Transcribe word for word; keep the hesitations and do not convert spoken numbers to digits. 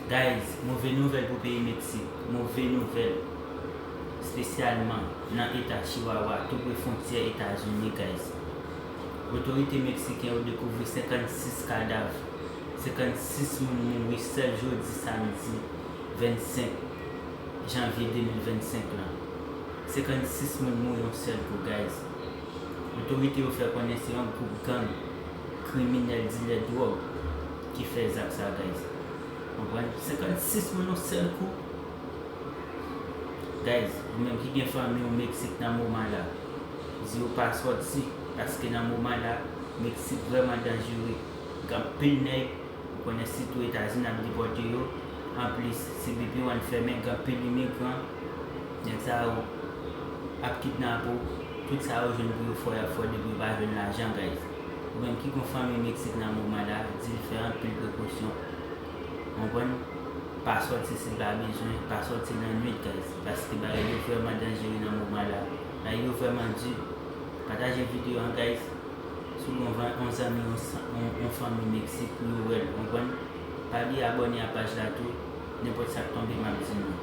Guys, move nouvèl pou peyi Meksik. Move nouvèl. Espesyalman nan eta Chihuahua, tou pre fwontyè Etazini, guys. Otorite meksiken yo dekouvri senkannsis kadav. Senkannsis moun mouri sèl jodi samdi vennsenk janvye de mil vennsenk lan. Senkannsis moun mouri yon sèl kou, guys. Otorite yo fè konnen se yon gwoup gang kriminèl dilè dwòg ki fè zak sa, guys. Konprann? Senkannsis moun yon sèl kou. Guys, ou menm ki gen fanmi w Meksik nan moman la, di yo pa sòti, paske nan moman la, Meksik vrèman danjere. Gen anpil nèg, ou konnen sitou Etazini ap depòte yo. Anplis, C B P One fèmen, gen anpil imigran. Nèg sa yo ap kidnape w. Tout sa yo jwenn pou yo fè, y ap fè depi yo pa jwenn lajan, guys. Ou menm ki gon fanmi Meksik nan moman la, di l fè anpil prekosyon. Konprann? Pa sòti si l pa bezwen, pa sòti nan nwit, guys. Paske bagay yo vrèman danjere nan moman la. Bagay yo vrèman di. Pataje videyo an, guys. Si w gen yon zanmi, yon, yon fanmi Meksik pou yo wè l, konprann? Pa bliye abòne a paj la tou. Nenpòt sa k tonbe, m ap di nou.